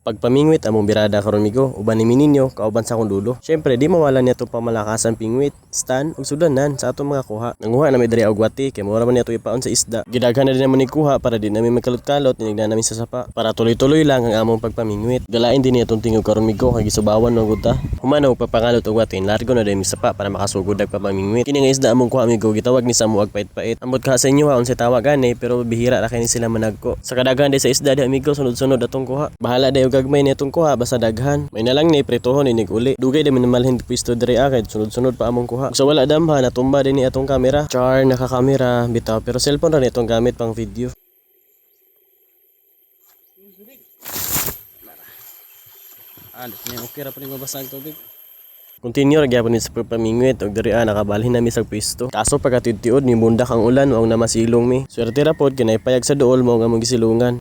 Pagpamingwit among birada karon, migo, uban ni ninyo kauban sa akong dulo. Syempre di mawala niya atong pamalakasan pingwit, stan ug sudanan sa atong mga kuha. Nanguha na mi diri og wati kay mura man ni ato ipaon sa isda. Gidaghan na din namo ni kuha para di nami magkalot-kalot inig na namin sa sapa. Para tuloy-tuloy lang ang among pagpamingwit. Galain din ni atong tingog karon, migo, kay gisubawan man gud ta. Human og pagpangalot og wati, largo na din mi sapa para makasugod og pagpamingwit. Kini nga isda among kuha, migo, gitawag ni sa amo og pait-pait. Ambot ka sa inyo ha unsay tawag ani, pero bihira ra kay ni sila managko. Sa kadaghan di sa isda di, amigo, sunod-sunod atong kuha. Bahala dayo gagmay ni atong kuha basta daghan. May na lang ni pritohon inig uli. Dugay di man malhin pwesto diri ah, kay sunod-sunod pa among kuha. Sa wala damha, natumba din ni atong kamera. Char, nakakamera bitaw, pero cellphone ra ni atong gamit pang video. Ah, di okay ra pa ni mabasa ang tubig. Continue ra gyapon ni sa pagpamingwit og diri ah, nakabalhin nami sa pwesto. Kaso pagkatiud-tiud ni bundak ang ulan, mao na masilong mi. Swerte ra pod kay payag sa duol, mao nga among gisilungan.